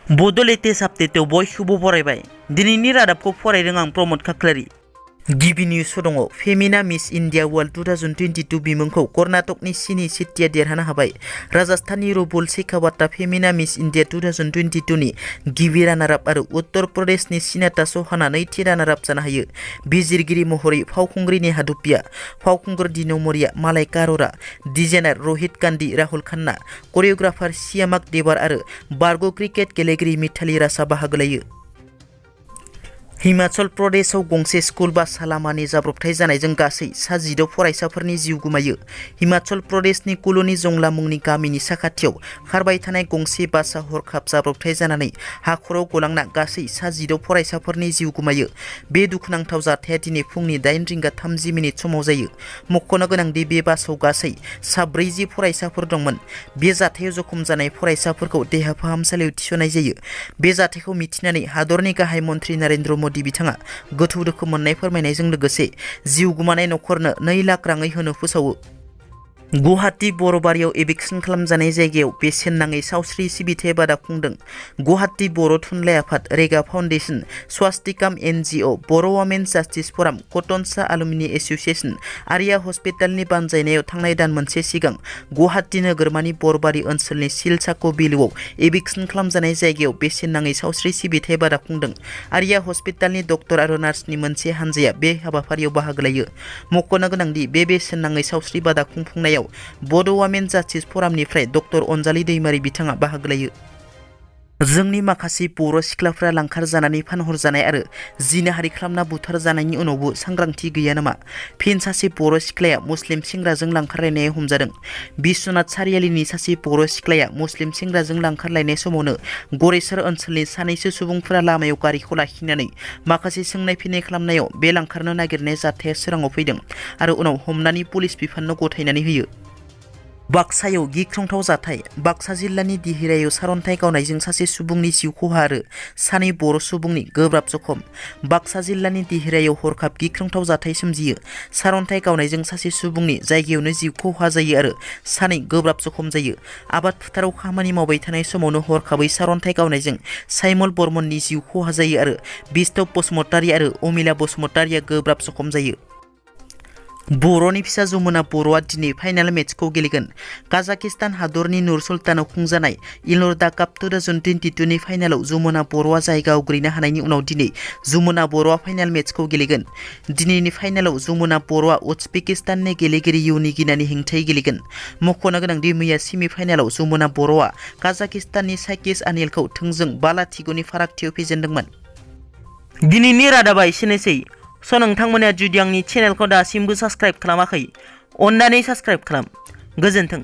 बड' लेटेस्ट आपडेटआव बयखौबो बरायबाय। दिनैनि रादाबखौ फरायदों आं प्रमद खाख्लारि। गिबि निउसआव दङ फेमिना मिस इन्डिया वर्ल्ड 2022 बिमुंखौ कर्नाटकनि सिनि सिट्टिया देरहानो हाबाय। राजस्थाननि रुबुल शेखावतआ फेमिना मिस इन्डिया 2022 नि गिबि रानार आप आरो उत्तर प्रदेशनि सिनाता चौहानआ नैथि रानार आप जानो हायो। बिजिरगिरि महरै फावखुंग्रि नेहा धुपिया, फावखुंगुर दिनो मरिया, मालाइका अर'रा, डिजाइनार रहित कान्डी, राहुल खान्ना, करिय'ग्राफार सियामाक देबार आरो बारग' क्रिकेट गेलेगिरि मिथाली राजआ बाहागो लायो। हिमाचल प्रदेशआव गंसे स्कुल बास लामानि जाब्रबथाय जानायजों गासै 16 फरायसाफोरनि जिउ गोमायो। हिमाचल प्रदेशनि कुलुनि जंला मुंनि गामिनि साखाथियाव खारबाय थानाय गंसे बासआ हरखाब जाब्रबथाय जानानै हाखराव गलांना गासै 16 फरायसाफोरनि जिउ गोमायो। बे दुखुनांथाव जाथाया दिनै फुंनि 8 रिंगा 30 मिनिट समाव जायो। मख'नो गोनांदि बे बासआव गासै 40 फरायसाफोर दंमोन। बे जाथायाव जखम जानाय फरायसाफोरखौ देहा फाहामसालियाव थिसननाय जायो। बे जाथायखौ मिथिनानै हादरनि गाहाय मन्थ्रि नरेन्द्र मदि बिथाङा गोथौ दुखु मोननाय फोरमायनायजों लोगोसे जिउ गोमानाय नखरनो 2 लाख राङै होनो फोसावो। गुवाहाटी बर'बारियाव एभिक्सन खालामजानाय जायगायाव बेसेन नाङै सावस्रि सिबिथाय बादा खुंदों। गुवाहाटी बर' थुनलाइ आफाद, रेगा फाउन्डेसन, स्वास्तिकाम NGO, बर' वमेन्स जास्टिस फराम, कटनसा अलुमिनि एस'सिएशन, आरिया हस्पिटालनि बानजायनायाव थांनाय दान मोनसे सिगां गुवाहाटी नोगोरमानि बर'बारि ओनसोलनि सिलसाको बिलोआव एभिक्सन खालामजानाय जायगायाव बेसेन नाङै सावस्रि सिबिथाय बादा खुंदों। आरिया हस्पिटालनि डक्टर आरो नार्सनि मोनसे हानजाया बे हाबाफारियाव बाहागो लायो। मख'नो गोनांदि बे बेसेन नाङै सावस्रि बादा खुंफुंनायाव बड' वमेन्स जास्टिस फरामनिफ्राय डक्टर अनजालि दैमारि बिथाङा बाहागो लायो। जोंनि माखासे बर' सिख्लाफ्रा लांखार जानानै फानहरजानाय आरो जिनाहारि खालामना बुथार जानायनि उनावबो सांग्रांथि गैया नामा? फिन सासे बर' सिख्लाया मुस्लिम सेंग्राजों लांखारलायनायाव हमजादों। बिश्वनाथ सारियालिनि सासे बर' सिख्लाया मुस्लिम सेंग्राजों लांखारलायनाय समावनो गरेसर ओनसोलनि सानैसो सुबुंफोरा लामायाव गारिखौ लाखिनानै माखासे सोंनाय फिन्नाय खालामनायाव बे लांखारनो नागिरनाय जाथाया सोराङाव फैदों आरो उनाव हमनानै पुलिस बिफाननो गथायनानै होयो। बाक्सायाव गिख्रंथाव जाथाय। बाक्सा जिल्लानि दिहिरायाव सारन्थाइ गावनायजों सासे सुबुंनि जिउ खहा आरो 2 बर' सुबुंनि गोब्राब जखम। बाक्सा जिल्लानि दिहिरायाव हरखाब गिख्रंथाव जाथाय सोमजियो। सारन्थाइ गावनायजों सासे सुबुंनि जायगायावनो जिउ खहा जायो आरो 2 गोब्राब जखम जायो। आबाद फोथाराव खामानि मावबाय थानाय समावनो हरखाबै सारन्थाइ गावनायजों साइमल बर्मननि जिउ खहा जायो आरो बिस्टप बसुमतारी आरो अमिला बसुमतारीया गोब्राब जखम जायो। बर'नि फिसा जमुना बर'आ दिनै फाइनाल मेचखौ गेलेगोन। काजाकिस्तान हादरनि नुर सुल्तानाव खुंजानाय इलर्दा काप 2022 नि फाइनालाव जमुना बर'आ जायगा आवग्रिनो हानायनि उनाव दिनै जमुना बर'आ फाइनाल मेचखौ गेलेगोन। दिनैनि फाइनालाव जमुना बर'आ उज्बेकिस्ताननि गेलेगिरि युनिगिनानि हेंथायै गेलेगोन। मख'नो गोनांदि मैया सेमि फाइनालाव जमुना बर'आ काजाकिस्ताननि साकिस आनिलखौ थोंजों 5-0 फारागथियाव फेजेनदोंमोन। दिनैनि रादाबा एसेनोसै। नोंथांमोना जुदि आंनि चेनेलखौ दासिमबो साबस्क्राइब खालामाखै, अन्नानै साबस्क्राइब खालाम। गोजोन्थों।